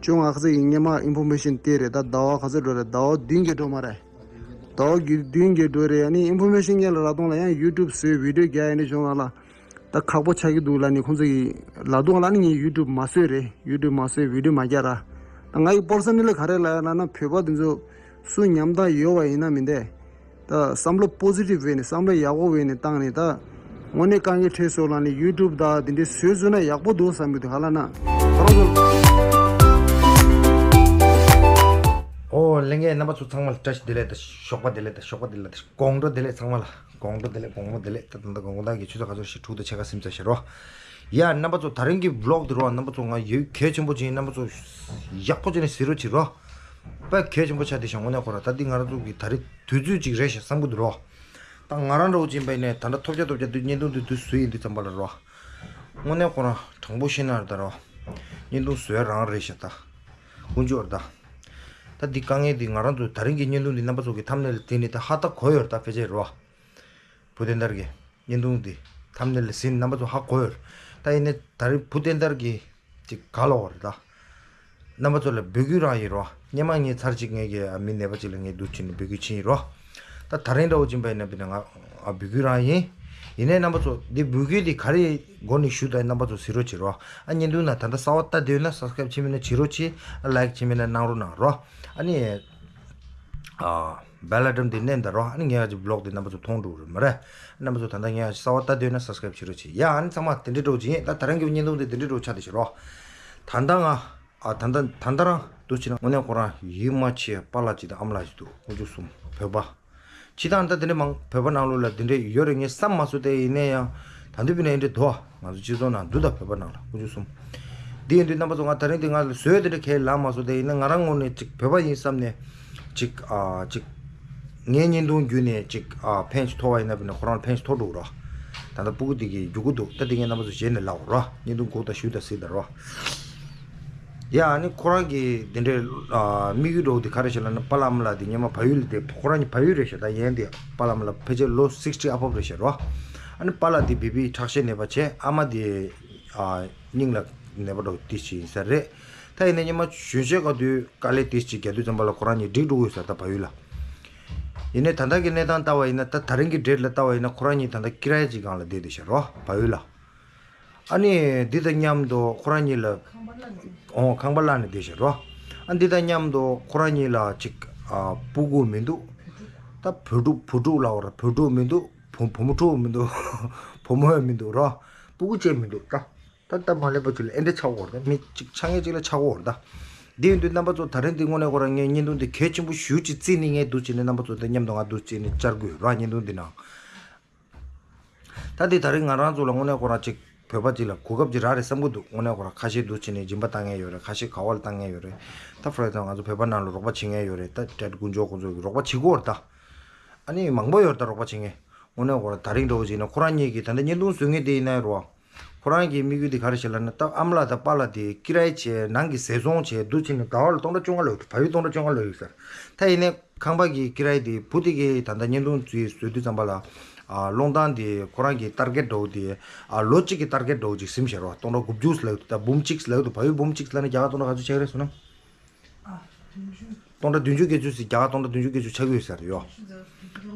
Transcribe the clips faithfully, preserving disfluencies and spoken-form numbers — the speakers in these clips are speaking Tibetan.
བཅོ་ལྔ་ཁ་ཚ་ཡིན། སྔོན་མ་ཨིན་ཕོར་མེ་ཤིན་དེ་རེད། ད་ཟླ་བ་ག་ཚོད་འགྲོ་རེད། ཟླ་བ་བདུན་གྱི་འགྲོ་མ་རེད། ཟླ་བ་བདུན་གྱི་འགྲོ་རེད། ཨ་ནི་ཨིན་ཕོར་མེ་ཤིན་ངན་ལ་རག་དོང་ལ་ཡང་ཡུ་ཊུབ་བཟོས་བི་ཌིའོ་རྒྱག་ཡ་ནི་བྱུང་ང་ལ། ད་ཁག་པོ་ཆགས་ཀྱི་འདུག་ལ་ནི་ཁོང་ཚོ་གི་ལ་དུང་ལ་ནི་ངས་ཡུ་ཊུབ་མ་བཟོས་རེད། ཡུ་ཊུབ་མ་བཟོས་བི་ཌིའོ་མ་རྒྱག་ར། ད་ང་ཡི་པར་སོ་ནལ་ལ་ག་རེ་ལབ་ཡ་ལབ་ན། བོད་པ་དེ་ཚོ་སུ་ཉམ་ཐག་ཡོད་པ་ཡིན་ན་མིན་ཏེ། ད་བསམ་བློ་པོ་སི་ཊིབ་བྱས་ནས་བསམ་བློ་ཡག་པོ་བྱས་ནས་བཏང་ནས། ད་དངོས་གནས་དཀའ་ངལ་འཕྲད་སོང་ལ་ནི་ཡུ་ཊུབ་ད་དེ་འདྲའི་བཟོས་བཟོས་ན་ཡག་པོ་འདུག་བསམ་གྱི་འདུག་ག་ལབ་ན། ཁོ་རང་ཚོ། ཨོ་ལྷན་རྒྱས་རྣམ་པ་ཚོ་ཚང་མ་ལ་བཀྲ་ཤིས་བདེ་ལེགས་དང་ཞོགས་པ་བདེ་ལེགས་དང་ཞོགས་པ་བདེ་ལེགས་དང་དགོང་དྲོ་བདེ་ལེགས། ཚང་མ་ལ་དགོང་དྲོ་བདེ་ལེགས། དགོང་མོ་བདེ་ལེགས། ད་ད་ལྟ་དགོང་དག་གི་ཆུ་ཚོད་ག་ཚོད་ཞིག་དྲུག་དང་ཕྱེད་ཀ་ཟིན་ཚར་ཤག་རོ། ཡ་རྣམ་པ་ཚོ་ད་རིང་གི་བི་ལོག་འདི་རོ། རྣམ་པ་ཚོ་ང་ཡོད་གལ་ཆེན་པོ་ཅིག་ཡིན། རྣམ་པ་ཚོ་ཡག་པོ་བྱས་ནས་གཟིགས་རོགས་བྱེད་རོ། དཔེ་གལ་ཆེན་པོ་ཆགས་བསྡད་ཤག་དངོས་གནས་ཁོ་ར། ད་འདི་ང་རང་ཚོ་གི་ད་རིང་དུས་ཚོད་ཅིག་རེད་ཤག་བསམ་གྱི་འདུག་རོ། ད་ང་རང་འདྲ་བོ་ཅིག་ཡིན་པ་ཡིན་ནའི་ད་ལྟ་ཐོབ་རྒྱ་ཐོབ་རྒྱ་དུས་བརྙན་ཐུང་འདི་དུས་བཟོས་ཡིན་དུས་ཙམ་པ་ལ་རོ། དངོས་གནས་ཁོ་རང་དྲང་པོ་བཤད་ན་རེད་ད་རོ། བརྙན་ཐུང་བཟོས་རང་རེད་ཤག་ད་དཀོན་མཆོག་རེད་ད། ད་འདི་དཀའ་ངལ་འདི་ང་རང་ཚོ་ད་རིང་གི་བརྙན་ཐུང་འདི་རྣམ་པ་ཚོ་གི་ཐམ་ནེལ་དེ་ནི་ད་ཧ་ད་གོ་ཡོད་རེད་ད། ཕལ་ཆེར་རོ། བུ་དོན་དར་གྱི་བརྙན་ཐུང་འདི་ཐམ་ནེལ་ལ་ཟིན་རྣམ་པ་ཚོ་ཧ་གོ་ཡོད། ད་ཡིན་ནའི་ད་རིང་བུ་དོན་དར་གྱི་ཅིག་ག་ལ་བར་ད། རྣམ་པ་ཚོ་ལ་འབོད་སྐུལ་རང་ཡིན་རོ། སྔོན་མ་ངས་ཚར་གཅིག་ངས་ཀྱི་མི་ནད་པ་ཅིག་ལ་ངས་འདུག་ཕྱིན་ནས་འབོད་སྐུལ་ཕྱིན་ཡིན་རོ། ད་ད་རིང་འདྲ་བོ་ཅིག་ཡིན་པ་ཡིན་ན་འབོད་ན་ང་ཨ་འབོད་སྐུལ་རང་ཡིན། ཡིན་ནའི་རྣམ་པ་ཚོ་འདི་འབོད་སྐུལ་འདི་ག་རེ་སྒོ་ནས་ཞུ་ད་རྣམ་པ་ཚོ་གཟིགས་རོགས་བྱེད་རོ། ཨ་བརྙན་ཐུང་ན་ད་ལྟ་གསར་པ་ལྟ་འདོད་ན་སབ་སི་ཀ་རབ་བྱེད་མིན་ན་བྱེད་རོགས་བྱེད། ཨ་ལའིཀ་བྱེད་མིན་ན་གནང་རོགས་གནང་རོ། ཨ་ནི། ཨ། བྷེལ་ཨལ་ཊམ་དེ་མནན་ད་རོ། ཨ་ནི་ངས་ཨ་ཅིག་བི་ལོག་དེ་རྣམ་པ་ཚོ་མཐོང་འགྲོ་རེད་མ་རེད། རྣམ་པ་ཚོ་ད་ལྟ་ངས་ཨ་ཅིག་གསར་པ་ལྟ་འདོད་ན་སབ་སི་ཀ་རབ་བྱེད་རོགས་བྱེད། ཡ་ཨ་ནི་ཚང་མ་དེ་འདྲའི་འགྲོ་བྱེད། ད་ད་རང་གི་བརྙན་ཐུང་དེ་དེ་འདྲའི་འགྲོ་ཆགས་དེ་བྱེད་རོགས། ད་ལྟ་ང་ཨ་ད་ལྟ་ད་ལྟ་རང་འདུག་བྱེད་ན་དངོས་གནས་ཁོ་རང་ཡིད་མ་ཆེས་པཱ་ལགས་ཅིག་དང་ཨ་མ་ལགས་ཅིག་འདུག་དཀོན་མཆོག་གསུམ། བོད་པ། སྤྱིར་བཏང་ད་དེ་འདྲ་མང་བོད་པ་ནང་ལོགས་ལ་དེ་འདྲ་ཡོད་རེད་ངས་བསམ་མ་སོང་། དེ་ཡིན་ན་ཡང་ད་འདི་བི་ན་ཨེ་འདྲ་དོ། ང་ཚོ་སྤྱི་ཚོགས་ནང་འདུག་ད་བོད་པ་ནང་ལ་དཀོན་མཆོག་གསུམ། འདི་ཡིན་དུས་རྣམ་པ་ཚོ་ང་ད་རིང་འདི་ང་ལ་བཟོས་དེ་འདྲ་ཁས་ལེན་མ་སོང་། དེ་ཡིན་ན་ང་རང་ངོས་ནས་ཅིག་བོད་པ་ཡིན་བསམ་ནས་ཅིག་ཨ་ཅིག་ངའི་བརྙན་ཐུང་བརྒྱུད་ནས་ཅིག་ཨ་ཕན་ཞིག་ཐོགས་པ་ཡིན་ན་བི་ན་ཁོ་རང་ལ་ཕན་ཞིག་ཐོགས་འགྲོ་རོགས། ད་ལྟ་སྤུ་གུ་དེ་གི་རྒྱུག་གི་འདུག་ད་དེ་ངས་རྣམ་པ་ཚོ་ཞལ་ནས་ལབ་རོགས། བརྙན་ཐུང་གོ་ད་ཞུ་ད་གཟིགས་ད་རོགས། ཡ་ཨ་ནི་ཁོ་རང་གི་དེ་འདྲའི་ཨ་དམིགས་ཡུལ་འདྲ་བོ་དེ་ག་རེ་ཞིག་ལབ་ན། པཱ་ལགས་ཨ་མ་ལགས་དེ་སྔོན་མ་བལ་ཡུལ་ལ་བསྡད། ཁོ་རང་གཉིས་བལ་ཡུལ་རེད་ཤག་ད་ཡན་དེ་པཱ་ལགས་ཨ་མ་ལགས་ཕལ་ཆེར་ལོ་སིག་སི་ཊི་ཨབ་ཨབ་རེད་ཤག་རོ། ཨ་ནི་པཱ་ལགས་དེ་བི་པི་ཁྲག་ཤེད་ནད་པ་བྱས། ཨ་མ་དེ་ཨ་སྙིང་ལ་ནད་པ་འདྲ་བོ་དེ་ཞིག་ཡིན་ས་རེད། ད་ཡིན་ན་སྔོན་མ་གཞོན་གཞོན་སྐབས་དུས་དཀའ་ལས་དེ་ཞིག་རྒྱག་དུས་ཙམ་པ་ལ་ཁོ་རང་གཉིས་འགྲིག་འགྲོ་གི་ཡོད་ས་རེད་ད་བལ་ཡུལ་ལ། ཡིན་ནའི་ད་ལྟ་གི་གནས་སྟངས་ལྟ་བ་ཡིན་ན། ད་ད་རིང་གི་ཌེ་ཊི་ལ་ལྟ་བ་ཡིན་ན་ཁོ་རང་གཉིས་ད་ལྟ་ཀི་རའེ་ཅིག་སྒང་ལ་བསྡད་བསྡད་ཤག་རོ་བལ་ཡུལ་ལ། ཨ་ནི་འདི་དང་མཉམ་དུ་ཁོ་རང་གཉིས་ལ། ཁང་པ་བརླག་ནས། ཨོ་ཁང་པ་བརླག་ནས་བསྡད་ཤག་རོ། ཨ་འདི་དང་མཉམ་དུ་ཁོ་རང་གཉིས་ལ་ཅིག་ཨ་སྤུ་གུ་མི་འདུག་ད་བུ་ཕྲུག་བུ་ཕྲུག་ལབ་པ་ར། བུ་ཕྲུག་མི་འདུག་བུ་བུ་མོ་ཕྲུག་མི་འདུག་བུ་མོ་ཡང་མི་འདུག་རོ། སྤུ་གུ་གཅིག་མི་འདུག་ད་ད་ད་མ་སླེབས་པ་ཅིག་ལ་ཨེ་འདྲ་ཆགས་ཀྱི་ཡོད་རེད། ད་མི་གཅིག་ཆ་ངེས་གཅིག་ལ་ཆགས་ཀྱི་ཡོད་རེད་ད། འདི་ཡིན་དུས་རྣམ་པ་ཚོ་ད་རིང་འདི་དངོས་གནས་ཁོ་རང་ངས་བརྙན་ཐུང་འདི་གལ་ཆེན་པོ་ཞེ་པོ་ཅིག་བརྩིས་ནས་ངས་འདུག་བྱས་ནས་རྣམ་པ་ཚོ་འདི་མཉམ་དུ་ང་འདུག་བྱས་ནས་བཅར་དགོས་ར། བརྙན་ཐུང་འདི་ནང་། ད་འདི་ད་རིང་ང་རང་ཚོ་ལ་དངོས་གནས་ཁོ་རང་ཅིག་བོད་པ་ཅིག་ལ་གོ་སྐབས་ཅིག་རག་རེད་བསམ་གྱི་འདུག་དངོས་གནས་ཁོ་རང་ཁ་ཤས་འདུག་བྱས་ནས་སྦྱིན་པ་བཏང་མཁན་ཡོད་རེད། ཁ་ཤས་ག་བ་ལ་བཏང་མཁན་ཡོད་རེད། ད་ཕོར་ཨེག་ཛམ་པལ་ང་ཚོ་བོད་པ་ནང་ལ་རོགས་པ་བྱེད་མཁན་ཡོད་རེད། ད་ཏྲེད་དཀོན་མཆོག་ཁོང་ཚོ་གིས་རོགས་པ་བྱེད་ཀྱི་ཡོད་རེད་ད། ཨ་ནི་མང་པོ་ཡོད་རེད་ད་རོགས་པ་བྱེད་མཁན། དངོས་གནས་ཁོ་རང་ད་རིང་འདྲ་བོ་ཅིག་ཡིན་ན་ཁོ་རང་གཉིས་ཀྱིས་ད་ལྟ་བརྙན་ཐུང་བཟོ་མཁན་དེ་ཡིན་ན་རོ། ཁོ་རང་གི་དམིགས་ཡུལ་དེ་ག་རེ་ཞིག་ལབ་ན། ད་ཨ་མ་ལགས་དང་པཱ་ལགས་དེ་ཀི་རའེ་བྱས། ནང་གི་ཟས་བཙོང་བྱས་འདུག་བྱས་ནས་ཟླ་བ་ལ་སྟོང་ཕྲག་བཅོ་ལྔ་ལོས་འདུག་བལ་ཡུལ་སྟོང་ཕྲག་བཅོ་ལྔ་ལོས་ཡོད་ཟེར། ད་ཡིན་ནའི་ཁང་པ་གི་ཀི་རའེ་དེ་བུ་དེ་གིས་ད་ལྟ་བརྙན་ཐུང་བཟོས་བཟོས་དུས་ཙམ་པ་ལ། ཨ་སློང་སྟངས་དེ་ཁོ་རང་གི་ཊར་གེཊ་འདྲ་བོ་དེ། ཨ་ལོ་གཅིག་གི་ཊར་གེཊ་འདྲ་བོ་ཅིག་ཟིན་བཞག་རོ། སྟོང་ཕྲག་དགུ་བཅུ་ལབ་འདུག་ད་འབུམ་གཅིག་ལབ་འདུག་བལ་ཡུལ་འབུམ་གཅིག་ལབ་ན་རྒྱ་གར་སྟོང་ཕྲག་ག་ཚོད་ཆགས་ཀྱི་རེད་ཟེར་ན། སྟོང་ཕྲག་བདུན་ཅུ་བརྒྱད་ཅུ་ཟེར། རྒྱ་གར་སྟོང་ཕྲག་བདུན་ཅུ་བརྒྱད་ཅུ་ཆགས་ཀྱི་ཡོད་ས་རེད་ཡོ།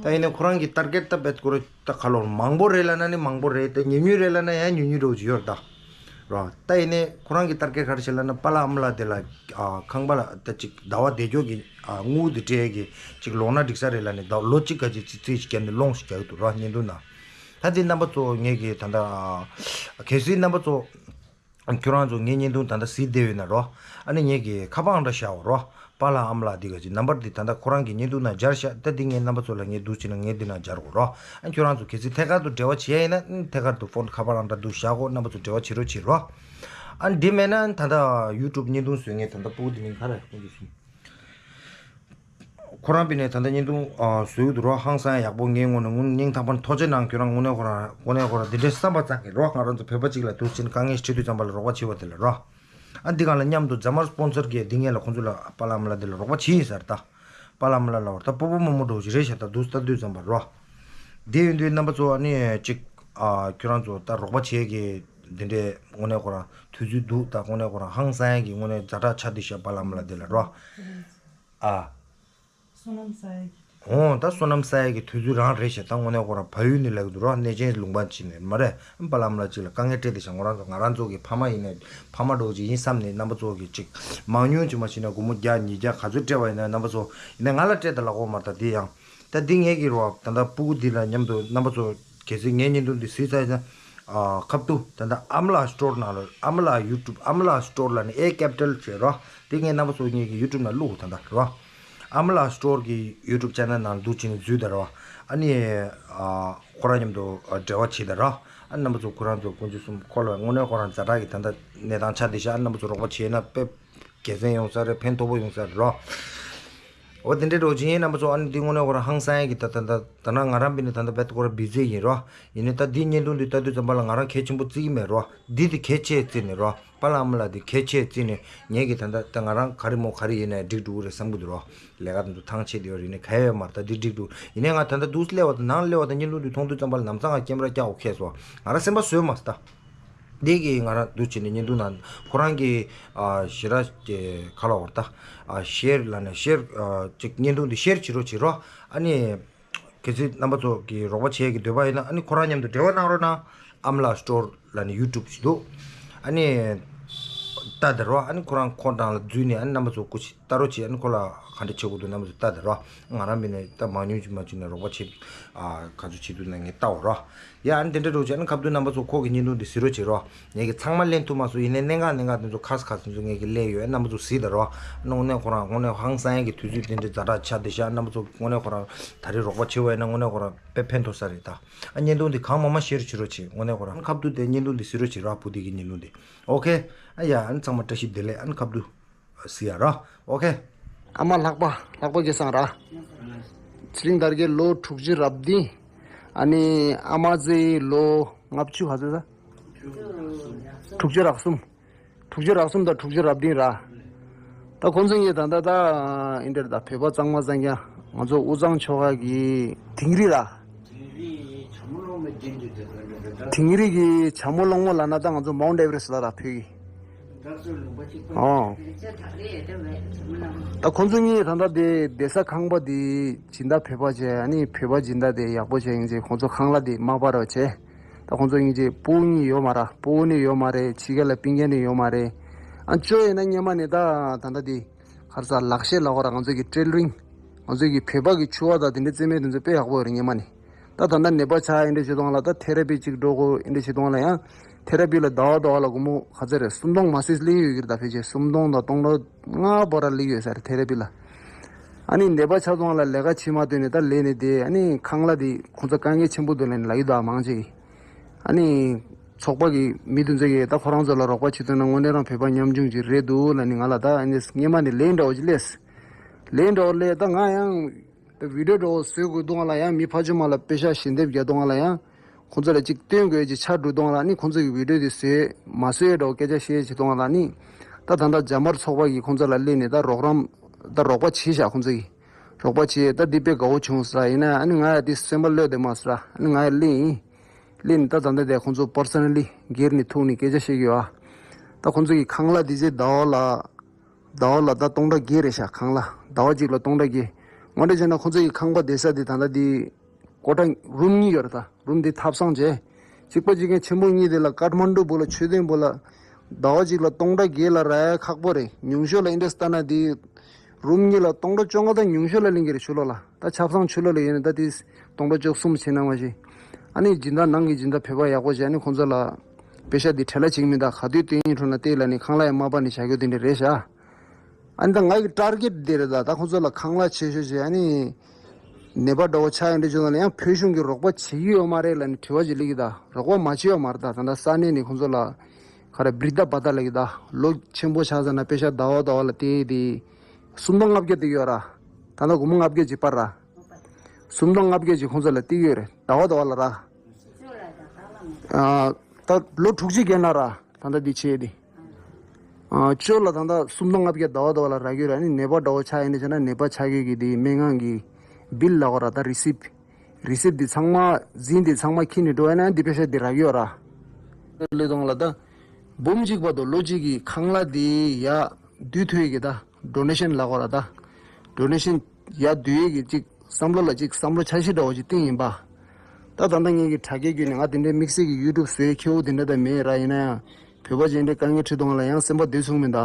ད་ཡིན་ནའི་ཁོ་རང་གི་ཊར་གེཊ་ད་བེད་ཁོ་རང་ད་ག་ལོར་མང་པོ་རེད་ལབ་ན་ནི་མང་པོ་རེད། ད་ཉུང་ཉུང་རེད་ལབ་ན་ཡང་ཉུང་ཉུང་འདྲ་བོ་ཅིག་ཡོད་རེད་ད། རོ། ད་ཡིན་ནའི་ཁོ་རང་གི་ཊར་གེཊ་ག་རེ་བྱས་ལབ་ན། པཱ་ལགས་ཨ་མ་ལགས་དེ་ལ་ཨ་ཁང་པ་ལ་ད་ཅིག་ཟླ་བ་བདེ་སྐྱོ་གི་ཨ་དངུལ་དེ་སྤྲད་ཀྱི་ཅིག་ལོག་ན་འགྲིག་ས་རེད་ལབ་ནས། ད་ལོ་གཅིག་ག་ཅིག་ཅིག་རྩིས་ཅིག་བརྒྱབ་ནས་སློང་ཞིག་རྒྱག་གི་འདུག་རོ། བརྙན་ཐུང་ནང་། ད་འདི་རྣམ་པ་ཚོ་ངས་ཀྱི་ད་ལྟ་ཨ་གལ་སྲིད་རྣམ་པ་ཚོ། ཁྱོད་རང་ཚོ་ངའི་བརྙན་ཐུང་ད་ལྟ་གཟིགས་བསྡད་ཡོད་ན་རོ། ཨ་ནི་ངས་ཀྱི་ཁ་པར་ཨང་གྲངས་བཞག་འོ་རོ། པཱ་ལགས་ཨ་མ་ལགས་འདི་ག་ཅིག་ནམ་བར་འདི་ད་ལྟ་ཁོ་རང་གི་བརྙན་ཐུང་ནང་སྦྱར་བཞག་ད་འདི་ངས་རྣམ་པ་ཚོ་ལ་ངས་འདུག་བྱས་ན་ངས་འདི་ནང་སྦྱར་དགོས་རོ། ཨ་ཁྱོད་རང་ཚོ་གལ་སྲིད་ཐད་ཀར་དུ་འབྲེལ་བ་བྱེད་ཡ་ཡིན་ན་ཨ་ཐད་ཀར་དུ་ཕོན་ཁ་པར་ཨང་གྲངས་འདུག་བཞག་གོ། རྣམ་པ་ཚོ་འབྲེལ་བ་བྱེད་རོགས་བྱེད་རོ། ཨ་འདི་མེད་ན་ད་ལྟ་ཡུ་ཊུབ་བརྙན་ཐུང་བཟོས་ངས་ད་ལྟ་སྤུ་གུ་འདི་མིང་ག་རེ་ཁོང་ཚོ་གསུམ། ཁོ་རང་པི་ནས་ད་ལྟ་བརྙན་ཐུང་ཨ་བཟོས་ཡོད་འདུག་རོ། ཧང་སང་ཡག་པོ། ངའི་ངོས་ནས་དངོས་སྙིང་ཐག་པ་ནས་ཐུགས་རྗེ་གནང་། ཁྱོད་རང་དངོས་གནས་ཁོ་རང་དངོས་གནས་ཁོ་རང་འདི་འདྲའི་བསམ་པ་བཏང་གི་རོ། ང་རང་ཚོ་བོད་པ་གཅིག་ལ་འདུག་ཕྱིན་དཀའ་ངལ་འཕྲད་དུས་ཙམ་པ་ལ་རོགས་པ་བྱེད་པ་དེ་ལ་རོ། ཨ་འདི་གང་ལ་མཉམ་དུ་རྫ་དམར་སྤོན་སར་གྱིས་འདི་ངེད་ལ་ཁོང་ཚོ་ལ་པཱ་ལགས་ཨ་མ་ལགས་འདི་ལ་རོགས་པ་བྱེད་ཡིན་ཟེར་ད། པཱ་ལགས་ཨ་མ་ལགས་ལབ་པར་ད་སྤོ་བོ་རྨོ་མོ་འདྲ་བོ་ཞིག་རེད་ཤག་ད་འདུག་ལྟ་དུས་ཙམ་པ་རོ། དེ་ཡིན་དུས་རྣམ་པ་ཚོ་ཨ་ནི་གཅིག་ཨ་ཁྱོད་རང་ཚོ་ད་རོགས་པ་བྱེད་ཀྱི། འདི་འདྲའི་དངོས་གནས་ཁོ་རང་དུས་ཚོད་འདུག་ད་དངོས་གནས་ཁོ་རང་ཧང་སང་ཡ་གི་དངོས་གནས་ཛ་དྲག་ཆགས་བསྡད་ཤག་པ་ལམ་ལ་དེ་ལ་རོ། ཨ། བསོད་ནམས་བསགས་ཡ་གི་དུས་ཚོད། འོ་ད་བསོད་ནམས་བསགས་ཡ་གི་དུས་ཚོད་རང་རེད་ཤག་ད་དངོས་གནས་ཁོ་རང་བལ་ཡུལ་ནས་ལབ་ཀྱི་འདུག་རོ། གནས་ཆེན་ལུང་པ་ཅིག་ནས་མ་རེད། པ་ལམ་ལ་ཅིག་ལ་དཀའ་ངལ་འཕྲད་བསྡད་ཤག་ང་རང་ཚོ་ང་རང་ཚོ་གི་ཕ་མ་ཡིན་ནས་ཕ་མ་འདྲ་བོ་ཅིག་ཡིན་བསམ་ནས་རྣམ་པ་ཚོ་གི་ཅིག་མང་ཉུང་ཅིག་མ་བྱས་ན་སྒོར་མོ་བརྒྱ་ཉིས་བརྒྱ་ག་ཚོད་སྤྲད་པ་ཡིན་ན་རྣམ་པ་ཚོ་ཡིན་ན་ང་ལ་སྤྲད་ད་ལབ་དགོས་མ་རེད། ད་འདི་ཡང་། ད་འདི་ངེད་ཀྱི་རོ་ད་ལྟ་སྤུ་གུ་འདི་ལ་མཉམ་དུ་རྣམ་པ་ཚོ་གལ་སྲིད་ངའི་བརྙན་ཐུང་འདི་གཟིགས་ཚར་ན། ཨ། ཁ་ཐུག་ད་ལྟ་ཨ་མ་ལགས་སི་ཊོར་ནང་ལ་ཨ་མ་ལགས་ཡུ་ཊུབ་ཨ་མ་ལགས་སི་ཊོར་ལབ་ནས་ཨེ་ཀེ་པི་ཊལ་བྱས་རོ། འདི་ངས་རྣམ་པ་ཚོ་ངེད་ཀྱི་ཡུ་ཊུབ་ནང་བླུགས་ད་ལྟ་རོ། ཨ་མ་ལགས་སི་ཊོར་གི་ཡུ་ཊུབ་ཅེ་ནལ་ནང་ལ་འདུག་བྱས་ནས་འཛུལ་ད་རོ། ཨ་ནི། ཨ། ཁོ་རང་མཉམ་དུ་འབྲེལ་བ་བྱེད་ད་རོ། ཨ་རྣམ་པ་ཚོ་ཁོ་རང་ཚོ་དཀོན་མཆོག་གསུམ་ཁོ་ལ་དངོས་གནས་ཁོ་རང་ཛ་དྲག་གི་ད་ལྟ་གནས་སྟངས་ཆགས་བསྡད་ཤག་ཨ་རྣམ་པ་ཚོ་རོགས་པ་བྱས་ན་དཔེ་དགེ་མཚན་ཡོང་ས་རེད། ཕན་ཐོགས་པོ་ཡོང་ས་རེད་རོ། འོ་དེ་འདྲའི་འགྲོ་ཅིག་ཡིན་རྣམ་པ་ཚོ། ཨ་ནི་འདི་དངོས་གནས་ཁོ་རང་ཧང་སང་ཡ་གི་ད་ད་ད་ད་ན་ང་རང་བི་ནི་ད་ལྟ་བེད་ཁོ་རང་བི་ཛི་ཡིན་རོ། ཡིན་ནའི་ད་འདི་བརྙན་ཐུང་འདི་ལྟ་དུས་ཙམ་པ་ལ་ང་རང་གལ་ཆེན་པོ་བརྩི་གི་མེད་རོ། འདི་དེ་གལ་ཆེ་བརྩི་ནས་རོ། པ་ལགས་ཨ་མ་ལགས་འདི་གལ་ཆེ་བརྩི་ནས་ངེད་ཀྱི་ད་ལྟ་ད་ང་རང་ག་རེ་མོ་ག་རེ་ཡིན་ནའི་འགྲིག་འགྲོ་གི་རེད་བསམ་གི་འདུག་རོ། ལས་ཀ་དེ་ཚོ་ཐང་ཆད་དེ་ཡོད་རེད་ནས་ག་ཡོད་མ་རེད། ད་འདི་འགྲིག་འགྲོ་ཡིན་ནའི་ང་ད་ལྟ་འདུག་སླེབས་པ་དང་ནང་སླེབས་པ་དང་བརྙན་ཐུང་འདི་མཐོང་དུས་ཙམ་པ་ལ་ལམ་སང་ང་ཀེམ་ར་བཀྱག་འོ་ཁེལ་སོང་། ང་རང་སེམས་པ་བཟོས་མ་སོང་ད། འདི་གི་ང་རང་འདུག་བྱས་ནས་བརྙན་ཐུང་ནང་ཁོ་རང་གི་ཨ་ཞེ་དྲག་གི་ག་ལ་བར་ད་ཨ་ཤེར་ལབ་ནས་ཤེར་ཨ་ཅིག་བརྙན་ཐུང་འདི་ཤེར་བྱེད་རོགས་བྱེད་རོགས། ཨ་ནི་གལ་སྲིད་རྣམ་པ་ཚོ་གི་རོགས་པ་བྱེད་ཀྱི་འདོད་པ་ཡིན་ན་ཨ་ནི་ཁོ་རང་མཉམ་དུ་འབྲེལ་བ་གནང་རོགས་གནང་། ཨ་མ་ལགས་སི་ཊོར་ལབ་ནས་ཡུ་ཊུབ་ཞིག་འདུག་ཨ་ནི་ལྟ་དེ་རོགས། ཨ་ནི་ཁོ་རང་ཁོ་རང་ལ་འཛུལ་ནས་ཨ་ནི་རྣམ་པ་ཚོ་སྐུ་མཁྱེན། ལྟ་རོགས་བྱེད། ཨ་ནི་ཁོ་ལ་ག་འདྲ་བྱེད་དགོས་འདུག་རྣམ་པ་ཚོ་ལྟ་དེ་རོགས། ང་རང་མིན་ནས་ད་མང་ཉུང་ཅིག་མ་བྱུང་ན་རོགས་པ་བྱེད། ཨ་ག་ཚོད་བྱེད་འདུག་ན་ངས་ལྟ་འོ་རོགས། ཡ་ཨ་ནི་དེ་འདྲ་འགྲོ་བྱས་ཨ་ནི་ཁ་བསྡུ་རྣམ་པ་ཚོ་ཁོ་གི་བརྙན་ཐུང་འདི་གཟིགས་རོགས་བྱེད་རོགས། ངས་ཀྱི་ཚང་མ་ལེན་ཐུབ་མ་སོང་། ཡིན་ནའི་གནད་འགག་གནད་འགག་དེ་ཚོ་ཁ་ས་ཁ་ས་ཚོ་ངས་ཀྱི་ལེན་ཡོད། ཨ་རྣམ་པ་ཚོ་གཟིགས་དེ་རོགས། ཨ་ནི་དངོས་གནས་ཁོ་རང་དངོས་གནས་ཧང་སང་ཡ་གི་དུས་ཚོད་དེ་འདྲའི་ཛ་དྲག་ཆགས་བསྡད་ཤག་རྣམ་པ་ཚོ་དངོས་གནས་ཁོ་རང་ད་རེས་རོགས་པ་བྱེད་པ་ཡིན་ན་དངོས་གནས་ཁོ་རང་དཔེ་ཕན་ཐོགས་ས་རེད་ད། ཨ་བརྙན་ཐུང་འདི་གང་མང་མང་ཤེར་བྱེད་རོགས་བྱེད། དངོས་གནས་ཁོ་རང་ཁ་བསྡུ་དེ་བརྙན་ཐུང་འདི་གཟིགས་རོགས་བྱེད་རོགས། བུ་དེ་གི་བརྙན་ཐུང་འདི། ཨོ་ཁེ། ཨ་ཡ་ཨ་ནི་ཚང་མ་བཀྲ་ཤིས་བདེ་ལེགས། ཨ་ནི་ཁ་བསྡུ་གཟིགས་ཡ་རོགས། ཨོ་ཁེ། ཨ་མ་ལྷག་པ་ལྷག་པ་སྐལ་བཟང་ར། ཚེ་རིང་དར་རྒྱས་ལོ་དྲུག་ཅུ་རབ་བདུན། ཨ་ནི་ཨ་མ་ཟེ་ལོ་ལྔ་བཅུ་ག་ཚོད་ད། དྲུག་ཅུ་རག་གསུམ། དྲུག་ཅུ་རག་གསུམ་དང་དྲུག་ཅུ་རབ་བདུན་ར། ད་ཁོང་ཚོ་གཉིས་ད་ལྟ་ད་ཨིན་དེར་ད་བོད་པ་གཙང་མ་གཙང་རྐྱང་ང་ཚོ་དབུས་གཙང་ཆོལ་ཁ་གི་དིང་རི་ར། དིང་རི་གི་བྱ་མོ་གླང་མོ་རྒྱན་གྱི་དེ་དོན་དེ་དོན་དེ། དིང་རི་གི་བྱ་མོ་གླང་མོ་ལབ་ན་ད་ང་ཚོ་མའུན་ཨེ་ཝ་རེ་སི་ལ་ར་བོད་ཀྱི། ཨོ། ད་ཁོང་ཚོ་གཉིས་ད་ལྟ་དེ་བསྡད་ས་ཁང་པ་དེ་སྦྱིན་བདག་བོད་པ་བྱས། ཨ་ནི་བོད་པ་སྦྱིན་བདག་དེ་ཡག་པོ་བྱས་ཡིན་ཅེས་ཁོང་ཚོ་ཁང་གླ་དེ་མ་སྤར་བ་བྱས། ད་ཁོང་ཚོ་གཉིས་ཀྱི་སྤུ་གུ་གཉིས་ཡོད་མ་ར། སྤུ་གུ་གཉིས་ཡོད་མ་རེད། ཕྱི་རྒྱལ་ལ་སྤུན་ཀྱག་གཉིས་ཡོད་མ་རེད། ཨ་ཅོ་ཡིན་ན་སྔོན་མ་ནས་ད་ད་ལྟ་དེ་ག་རེ་ཟ་ལག་ཤེས་ལབ་དགོས་ར། ང་ཚོ་གི་ཊེ་ལ་རིང་། ང་ཚོ་གི་བོད་པ་གི་ཕྱུ་པ་དང་དེ་འདྲ་རྩེད་མོ་དེ་ཚོ་དཔེ་ཡག་པོ་ཡོད་རེད་སྔོན་མ་ནས། ད་ད་ལྟ་ནད་པ་ཆགས་ཡིན་འདྲ་བྱེད་དུས་ལ་ད་ཐེ་ར་པི་ཅིག་འགྲོ་དགོས་ཡིན་འདྲ་བྱེད་དུས་ལ་ཡང་ཐེ་ར་པི་ལ་ཟླ་བ་ཟླ་བ་ལ་སྒོར་མོ་ག་ཚོད་རེད། སུམ་སྟོང་མ་ཟད་སླེབས་ཡོད་ཀྱི་རེད། ད་ཕལ་ཆེར་སུམ་སྟོང་དང་སྟོང་ཕྲག་ལྔ་བར་ལ་སླེབས་ཡོད་ས་རེད་ཐེ་ར་པི་ལ། ཨ་ནི་ནད་པ་ཆགས་དུས་ལ་ལས་ཀ་བྱེད་མ་ཐུབ་ནས་ད་ལས་ནས་དེ་ཨ་ནི་ཁང་གླ་དེ་ཁོང་ཚོ་དཀའ་ངལ་ཆེན་པོ་འདུག་ལབ་ནས་ལབ་ཡོད་ད་མང་ཆེ་གིས། ཨ་ནི་ཚོགས་པ་གི་མི་དེ་ཚོ་གིས་ད་ཁོ་རང་ཚོ་ལ་རོགས་པ་བྱེད་ཐུབ་ན་དངོས་གནས་རང་བོད་པ་ཉམ་ཆུང་ཅིག་རེད་འདུག་ལབ་ནས་ང་ལ་ད་ཨ་ནི་སྔོན་མ་ནས་ལན་འདྲ་བོ་ཅིག་སླེབས། ལན་འདྲ་བོ་སླེབས། ད་ང་ཡང་ད་བི་ཌི་ཡོ་འདྲ་བོ་བཟོ་དགོས་དུས་ལ་ཡང་མི་ཕར་ཕྱོགས་མ་ལ་པེ་ཤག་ཞལ་འདེབས་རྒྱག་དུས་ལ་ཡང་ཁོང་ཚོ་ལ་ཅིག་སྟོན་དགོས་ཅིག་ཆགས་འགྲོ་དུས་ལ་ཨ་ནི་ཁོང་ཚོ་གི་བི་ཌི་ཡོ་དེ་བཟོས་མ་བཟོས་འདྲ་བོ་སྐད་ཆ་བཤད་བྱེད་དུས་ལ་ཨ་ནི་ད་ད་ལྟ་རྒྱ་དམར་ཚོགས་པ་གིས་ཁོང་ཚོ་ལ་སླེབས་ནས་ད་རོགས་རམ་ད་རོགས་པ་བྱས་ཤག་ཁོང་ཚོ་གིས་རོགས་པ་བྱས། ད་འདི་དཔེ་དགའ་བོ་བྱུང་ཟེར་ཡིན་ན་ཨ་ནི་ང་ཡང་དེ་སེམས་པ་གློད་བསྡད་མ་ཟེར། ཨ་ནི་ང་ཡང་སླེབས་ཡིན། སླེབས་ནས་ད་ད་ལྟ་དེ་ཁོང་ཚོ་པར་སོ་ན་ལི་སྒེར་ནས་ཐུག་ནས་སྐད་ཆ་བཤད་ཀྱི་ཡོད་ཨ། ད་ཁོང་ཚོ་གི་ཁང་གླ་དེ་ཚེ་ཟླ་བ་ལ་ཟླ་བ་ལ་ད་སྟོང་ཕྲག་བརྒྱད་རེད་ཤག་ཁང་གླ་ཟླ་བ་གཅིག་ལ་སྟོང་ཕྲག་བརྒྱད། ངོ་སྤྲོད་བྱས་ན་ཁོང་ཚོ་གི་ཁང་པ་བསྡད་ས་དེ་ད་ལྟ་དེ་ཀོ་ཊ་རུམ་གཉིས་ཡོད་རེད། ད་རུམ་དེ་ཐབ་ཚང་བྱས། གཅིག་པ་གཅིག་རྐྱང་ཆེན་པོ་གཉིས་དེ་ལ་ཀ་ཐ་མན་ཌུ་བོ་ལ་མཆོད་རྟེན་བོ་ལ་ཟླ་བ་གཅིག་ལ་སྟོང་ཕྲག་བརྒྱད་ལ་རག་ཡ་ཁག་པོ་རེད། ཉུང་ཤོས་ལ་ཨིན་ཌི་ཡ་ལྟ་ན་དེ་རུམ་གཉིས་ལ་སྟོང་ཕྲག་བཅོ་ལྔ་དང་ཉུང་ཤོས་ལ་ལེན་གྱི་རེད་ཕྱི་ལོགས་ལ། ད་ཆབ་གསང་ཕྱི་ལོགས་ལ་ཡོད་ན་ད་དེ་སྟོང་ཕྲག་བཅུ་གསུམ་བྱས་ན་མ་གཞི། ཨ་ནི་སྦྱིན་བདག་ནང་གི་སྦྱིན་བདག་བོད་པ་ཡག་པོ་བྱས། ཨ་ནི་ཁོང་ཚོ་ལ་པེ་ཤ་དེ་བྲེལ་བ་བྱེད་ཀྱི་མི་འདུག་ག་དུས་སྟོན་ཡིན་འགྲོ་ན་ལྟས་ལ་ནི་ཁང་གླ་ཡང་མ་སྤར་ནས་བྱ་རྒྱུ་དེ་འདྲ་རེད་ཤག་ཨ་ནི་ད་ང་གི་ཊར་གེཊ་དེ་རེད། ད་ད་ཁོང་ཚོ་ལ་ཁང་གླ་ཆེ་ཤོས་བྱས་ཨ་ནི་ནད་པ་འདྲ་བོ་ཆགས་ཡོང་དུས་ཙམ་ལ་ཡང་བོད་གཞུང་གིས་རོགས་པ་བྱེད་ཀྱི་ཡོད་མ་རེད་ལབ་ནས་དྲི་བ་ཅིག་སླེབས་ཀྱི་འདུག་རོགས་པ་མ་བྱས་ཡོད་མ་རེད། ད་ད་ལྟ་ས་གནས་ནས་ཁོང་ཚོ་ལ་ག་རེ་བྲི་ད་བ་ད་ལབ་ཀྱི་འདུག་ལོ་ཆེན་པོ་ཆགས་ཚར་ན་པེ་ཤ་ཟླ་བ་ཟླ་བ་ལ་སྟེར་དེ་སུམ་སྟོང་ལྔ་བརྒྱ་སྟེར་གྱི་ཡོད་ར། ད་ལྟ་སྒོར་མོ་ལྔ་བརྒྱ་ཅིག་སྤར་ར། སུམ་སྟོང་ལྔ་བརྒྱ་ཅིག་ཁོང་ཚོ་ལ་སྟེར་གྱི་ཡོད་རེད། ཟླ་བ་ཟླ་བ་ལ་ར། ཨ། ད་ལོ་དྲུག་ཅུ་བརྒལ་ན་ར་ད་ལྟ་འདི་བྱས་ཏེ། ཨ། ཅོ་ལ་ད་ལྟ་སུམ་སྟོང་ལྔ་བརྒྱ་ཟླ་བ་ཟླ་བ་ལ་རག་གི་ཡོད་རེད། ཨ་ནི་ནད་པ་འདྲ་བོ་ཆགས་ཡིན་ན་བྱས་ན་ནད་པ་ཆགས་ཡོད་ཀྱི་དེ་སྨན་ཁང་གི་བིལ་ལབ་དགོས་ར། ད་རི་སིབ། རི་སིབ་འདི་ཚང་མ་རྫིང་འདི་ཚང་མ་ཁྱེར་ནས་འགྲོ་ཡ་ན་འདི་པེ་ཤ་འདི་རག་གི་ཡོད་ར། ལས་དང་ལ་ད་འབུམ་གཅིག་བར་དུ་ལོ་གཅིག་གི་ཁང་གླ་དེ་ཡ་བསྡུ་ཐུབ་ཡས་ཀྱི་ད་ཌོ་ནེ་ཤན་ལབ་དགོས་ར། ད་ཌོ་ནེ་ཤན་ཡ་བསྡུ་ཡས་ཀྱི་ཅིག་བསམ་བློ་ལ་ཅིག་བསམ་བློ་འཆར་གཞི་འདྲ་བོ་ཅིག་བཏིང་ཡིན་པ། ད་ད་ལྟ་ངེད་ཀྱི་དྲ་རྒྱའི་བརྒྱུད་ནས་ང་དེ་འདྲའི་དམིགས་བསལ་གྱི་ཡུ་ཊུབ་བཟོ་ཡས་ཁྱེའུ་དེ་འདྲ་ད་མེད་ར། ཡིན་ན་ཡང་བོད་པ་ཅིག་འདྲའི་དཀའ་ངལ་འཕྲད་དང་ལ་ཡང་སེམས་པ་བདེ་སོང་མིན་ད།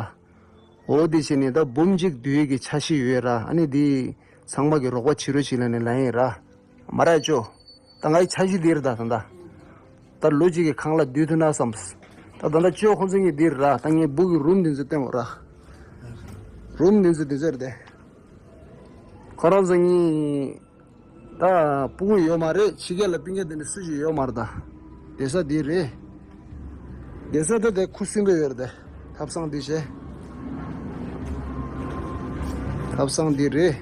འོ་དེ་བྱས་ནས་ད་འབུམ་གཅིག་བསྡུ་ཡས་ཀྱི་འཆར་གཞི་ཡོད་ར། ཨ་ནི་དེ་ཚང་མ་གི་རོགས་པ་བྱེད་རོགས་བྱེད་ལབ་ནས་ལབ་ཡིན་ར། མ་ར་ཅོ། ད་ང་ཡི་འཆར་གཞི་འདི་རེད་ད་ད་ད། ད་ལོ་གཅིག་གི་ཁང་གླ་བསྡུ་ཐུབ་ན་བསམ། ད་ད་ད་ཅོ་ཁོང་ཚོ་གཉིས་འདི་རེད་ར། ད་ངའི་སྦུག་གི་རུམ་འདི་ཚོ་སྟོན་དགོས་ར། རུམ་འདི་ཚོ་འདི་ཚོ་རེད་དེ། ཁོ་རང་ཚོ་གཉིས། ད་སྤུ་གུ་ཡོད་མ་རེད། ཕྱི་རྒྱལ་ལ་སྤུན་ཀྱག་དེ་འདྲ་སུ་ཞིག་ཡོད་མ་རེད་ད། བསྡད་ས་འདི་རེད། བསྡད་ས་དེ་དེ་ཁུ་སིམ་པོ་ཡོད་རེད་དེ། ཐབ་ཚང་འདི་བྱས། ཐབ་ཚང་འདི་རེད།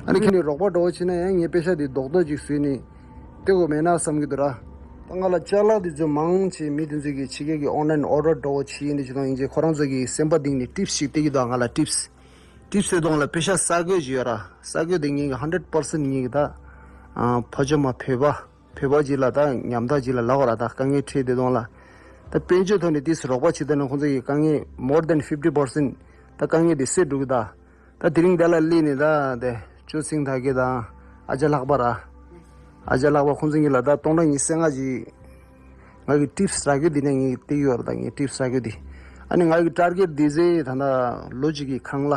ཨ་ནི་ཁྱེད་ནས་རོགས་པ་འདྲ་བོ་བྱེད་ན་ཡང་ངའི་པེ་ཤ་འདི་རྡོག་རྡོག་ཅིག་བཟོས་ནས་སྟེར་དགོས་མེད་ན་བསམ་གྱི་འདུག་ར། ད་ང་ལ་ཅ་ལག་འདི་ཚོ་མང་ཆེ་མི་དེ་ཚོ་གིས་ཕྱི་རྒྱལ་གྱི་ཨོན་ལན་ཨོ་ཌར་འདྲ་བོ་བྱེད་ཡིན་དེ་བྱེད་སྟངས་ཡིན་ཅེས་ཁོ་རང་ཚོ་གིས་སེམས་པ་གཏིང་ནས་ཊིབ་སི་ཞིག་སྟེར་གྱི་འདུག་ང་ལ་ཊིབ་སི། ཊིབ་སི་ཟེར་དོན་ལ་པེ་ཤ་ས་གོས་ཅིག་ཡོད་ར། ས་གོས་དེ་ངེད་ཀྱི་ཧན་ཌེཌ་པར་སེན་ཊི་ངེད་ཀྱི་ད། ཨ་ཕ་ཇོ་མ་བོད་པ། བོད་པ་ཅིག་ལ་ད་ཉམ་ཐག་ཅིག་ལ་ལབ་དགོས་ར། ད་དཀའ་ངལ་འཕྲད་དེ་དོན་ལ། ད་དཔལ་འབྱོར་ཐོག་ནས་ཏིས་རོགས་པ་བྱེད་ད་ནི་ཁོང་ཚོ་གི་དཀའ་ངལ་མོར་ཌེན་ཕིབ་ཊི་པར་སེན་ཊི་ད་དཀའ་ངལ་དེ་སེལ་འགྲོ་གི་ད། ད་དེ་རིང་འདི་ལ་སླེབས་ནས་ད་དེ་ཅོ་སིང་ད་གི་དང་ཨ་ཅག་ལྷག་པ་ར། ཨ་ཅག་ལྷག་པ་ཁོང་ཚོ་གཉིས་ལ་ད་སྟོང་ཕྲག་ཉི་ཤུ་རྩ་ལྔ་ཅིག་ང་གི་ཊིབ་སི་རག་གི་འདི་ནས་ངས་སྟེར་ཡོད་རེད། ད་ངའི་ཊིབ་སི་རག་གི་འདི། ཨ་ནི་ང་གི་ཊར་གེཊ་འདི་ཟེར་ད་ལྟ་ལོ་གཅིག་གི་ཁང་གླ།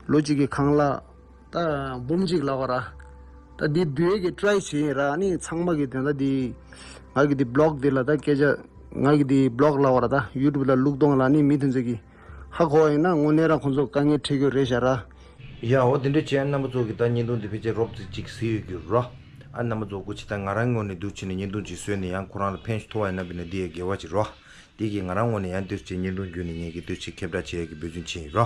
ལོ་གཅིག་གི་ཁང་གླ། ད་འབུམ་གཅིག་ལབ་དགོས་ར། ད་འདི་བསྡུ་ཡས་ཀྱི་ཊ་རའི་བྱས་ཡིན་ར། ཨ་ནི་ཚང་མ་གི་དེ་ད་འདི། ང་གི་འདི་བི་ལོག་འདི་ལ་ད་སྐད་ཆ། ང་གི་འདི་བི་ལོག་ལབ་དགོས་ར། ད་ཡུ་ཊུབ་ལ་བླུག་གཏོང་ལ་ཨ་ནི་མི་དེ་ཚོ་གི་ཧ་གོ་བ་ཡིན་ན་དངོས་གནས་རང་ཁོང་ཚོ་དཀའ་ངལ་འཕྲད་རྒྱུ་རེད་ཤག་ར། ཡ་འོ་དེ་འདྲ་བྱས་རྣམ་པ་ཚོ་གི་ད་བརྙན་ཐུང་འདི་ཕལ་ཆེར་རོབ་ཙམ་ཅིག་གཟིགས་ཡོད་རྒྱུ་རོ། ཨ་རྣམ་པ་ཚོ་སྐུ་མཁྱེན། ད་ང་རང་ངོས་ནས་འདུག་བྱས་ནས་བརྙན་ཐུང་ཅིག་བཟོས་ནས་ཡང་ཁོ་རང་ལ་ཕན་ཐོགས་པ་ཡིན་ན་བས་ན་འདི་ཡ་དགེ་བ་ཅིག་རོ། དེ་གིས་ང་རང་ངོས་ནས་ཡང་འདུག་བྱས་བརྙན་ཐུང་བརྒྱུད་ནས་ངེད་ཀྱིས་འདུག་བྱས་ཁྱབ་བསྒྲགས་བྱེད་ཡ་གི་འབད་བརྩོན་བྱས་ཡིན་རོ།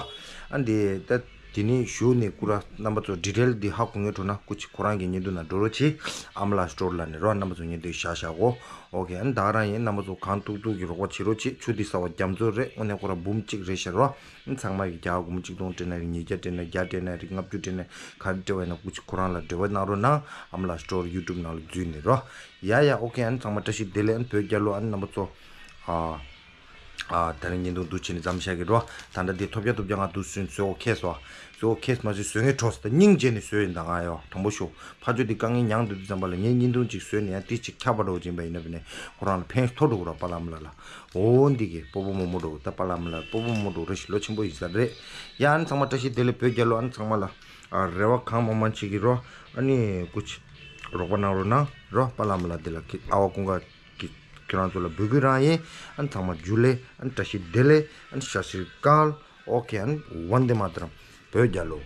ཨ་འདི་ད་དེ་ནས་གཞུག་ནས་སྐུ་ར་རྣམ་པ་ཚོ་ཌི་ཊེལ་འདི་ཧ་གོ་མཁན་འདུག་ན་སྐུ་མཁྱེན་ཁོ་རང་གི་བརྙན་ཐུང་ནང་འགྲོ་རོགས་བྱེད། ཨ་མ་ལགས་སི་ཊོར་ལབ་ནས་རོ། རྣམ་པ་ཚོ་བརྙན་ཐུང་བཞག་བཞག་གོ། ཨོ་ཁེ། ཨ་ནི་ད་ག་རང་ཡིན། རྣམ་པ་ཚོ་གང་ཐུབ་ཐུབ་ཀྱིས་རོགས་པ་བྱེད་རོགས་བྱེད། ཆུ་འདི་ཟ་བ་རྒྱ་མཚོ་རེད། དངོས་གནས་ཁོ་རང་འབུམ་གཅིག་རེད་ཤག་རོ། ཨ་ནི་ཚང་མ་གིས་བརྒྱ་དགུ་མོ་གཅིག་སྟོང་སྤྲད་ན་རེད། ཉིས་བརྒྱ་སྤྲད་ན་རེད། བརྒྱ་སྤྲད་ན་རེད། ལྔ་བཅུ་སྤྲད་ན་རེད། ག་རེ་སྤྲད་པ་ཡིན་ན་སྐུ་མཁྱེན་ཁོ་རང་ལ་འབྲེལ་བ་གནང་རོགས་གནང་། ཨ་མ་ལགས་སི་ཊོར་ཡུ་ཊུབ་ནང་ལ་འཛུལ་ནས་རོ། ཡ་ཡ་ཨོ་ཁེ། ཨ་ནི་ཚང་མ་བཀྲ་ཤིས་བདེ་ལེགས། ཨ་ནི་བོད་རྒྱལ་ལོ། ཨ་ནི་རྣམ་པ་ཚོ། ཨ། ཨ་ད་རིང་བརྙན་ཐུང་འདུག་བྱས་ནས་མཚམས་བཞག་གི་རོ། ད་ལྟ་འདི་ཐོབ་རྒྱ་ཐོབ་རྒྱ་ང་འདུག་སེ་བཟོ་འོ་ཁེ་སོ། བཟོ་འོ་ཁེ་མ་བཟོས་བཟོ་ངེས་འཕྲོ་སོ། ད་སྙིང་རྗེ་ནས་བཟོས་ཡིན། ད་ང་ཡོ་དང་པོ་ཤོ་ཕ་ཇོ་འདི་དཀའ་ངལ་མྱངས་འདུག་དུས་ཙམ་པ་ལ་ངས་བརྙན་ཐུང་ཅིག་བཟོས་ནས་ཡང་དེ་ཅིག་ཁྱབ་པ་འགྲོ་བཞིན་པ་ཡིན་ན་བས་ནས་ཁོ་རང་ལ་ཕན་ཐོགས་འགྲོ་གི་རོ། པ་ལགས་མ་ལགས་ལ། འོ་འདི་གི་སྤོ་བོ་རྨོ་མོ་འགྲོ། ད་པ་ལགས་མ་ལགས་སྤོ་བོ་རྨོ་མོ་འགྲོ་རེ་ཞིག་ལོ་ཆེན་པོ་ཡིན་ས་རེད། ཡ་ཨ་ནི་ཚང་མ་བཀྲ་ཤིས་བདེ་ལེགས་བོད་རྒྱལ་ལོ། ཨ་ནི་ཚང་མ་ལ་ཨ་རེ་བ་གང་མང་མང་བྱེད་ཀྱི་རོ། ཨ་ནི་སྐུ་མཁྱེན་རོགས་པ་གནང་རོགས་གནང་རོ། པ་ལགས་མ་ལགས་འདི་ལ་ཁྱེད་ཨ་བ་ཀུན་དགའ་གི་ཁྱེད་རང་ཚོ་ལ་འབོད་སྐུལ་རང་ཡིན། ཨ་ནི་ཚང་མ་ཇུ་ལེ། ཨ་ནི་བཀྲ་ཤིས་བདེ་ལེགས། ཨ་ནི་ཤ་ཤི་ཀལ། ཨོ་ཁེ། ཨ་ནི་ཝན་དེ་མ་ཏརམ། བོད་རྒྱལ་ལོ།